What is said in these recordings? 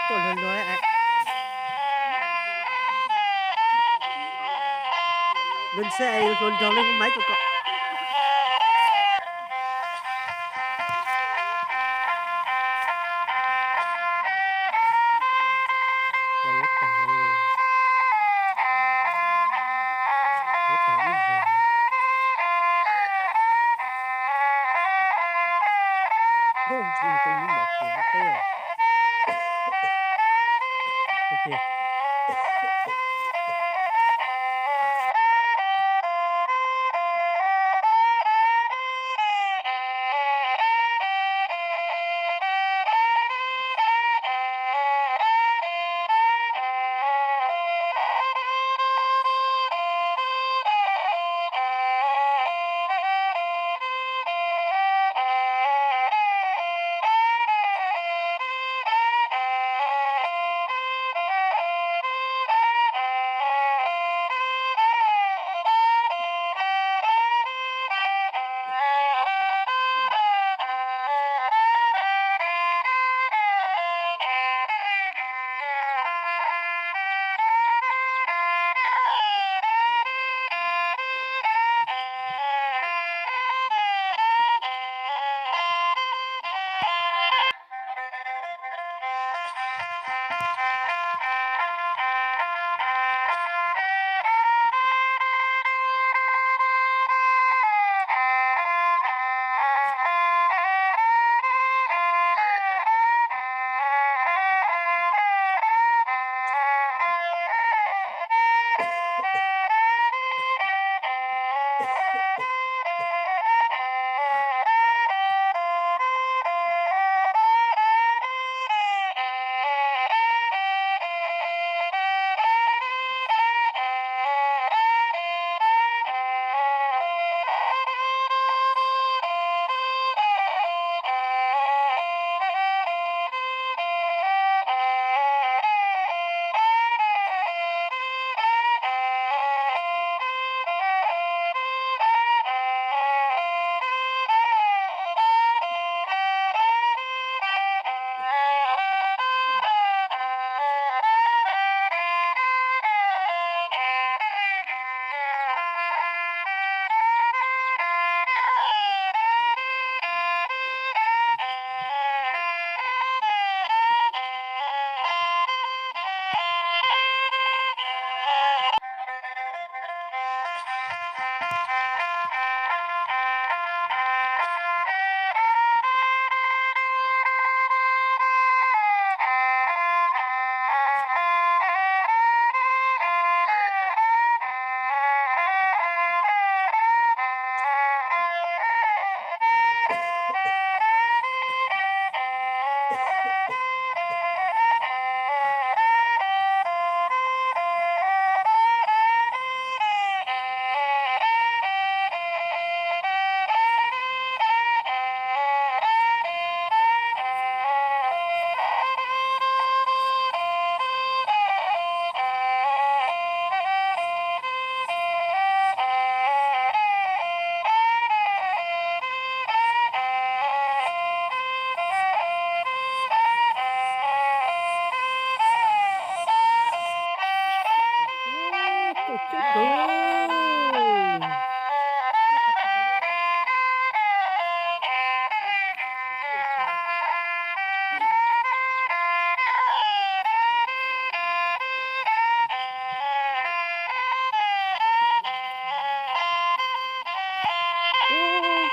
Tuaj luag luag, luag xwb es hluas nraug li maiv rau kom.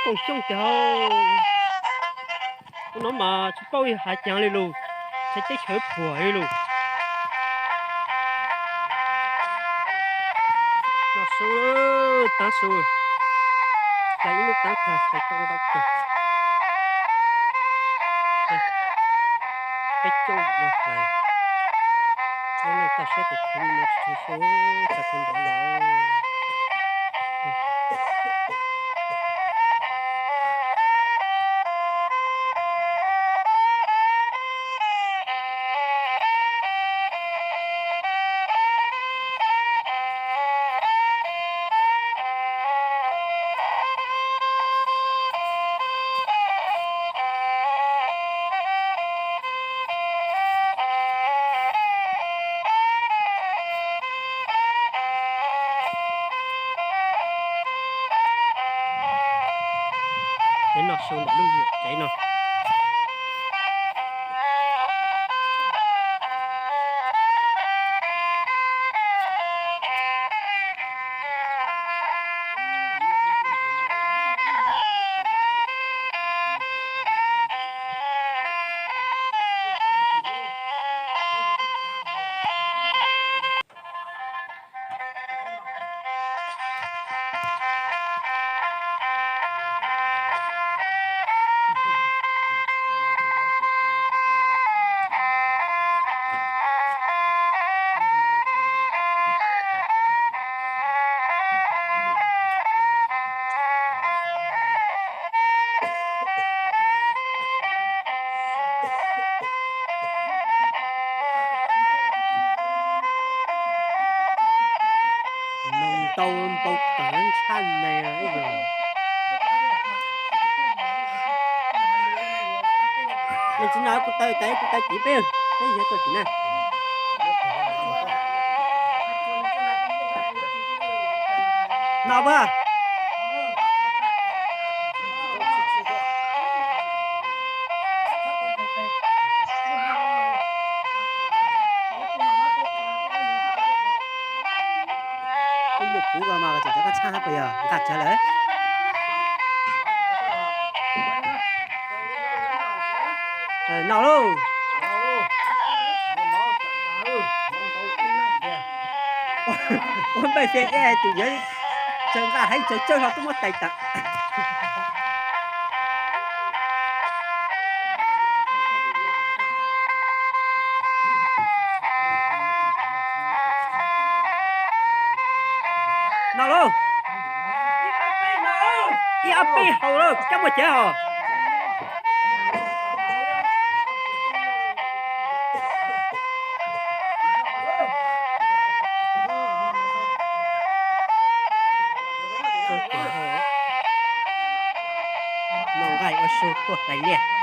Koom xyoo cas, ub no mas tsis paub hav caag li lug, teb chaws puag li lug. Noj su, taab su, hlais ib lub taab tag hlais tau ntau kawg. Peb coob no hlais, lub neej taj siab tes khwv li no tsis tshua xyoo, tsis tshua nrov los. Sau ntawm lub nyuam tsev no. Noo ntau npau taws tshaj na. Leej txiv no kuv taw tes, kuv taw tes peb, peb yog tuaj tim na. No puas? Kuv mus kuv ko mas tseem cov koj tshaj puas yog nqa tsawv lawm? No lauj. Ua npaj xia ib tus yuav tsawg nqaj heev tsawg tsawg los twb muab tais tawm. No lauj. Ib ob peb haus lauj, koj muaj cev hos. Noj nqaij ua su tuaj hlais liaj.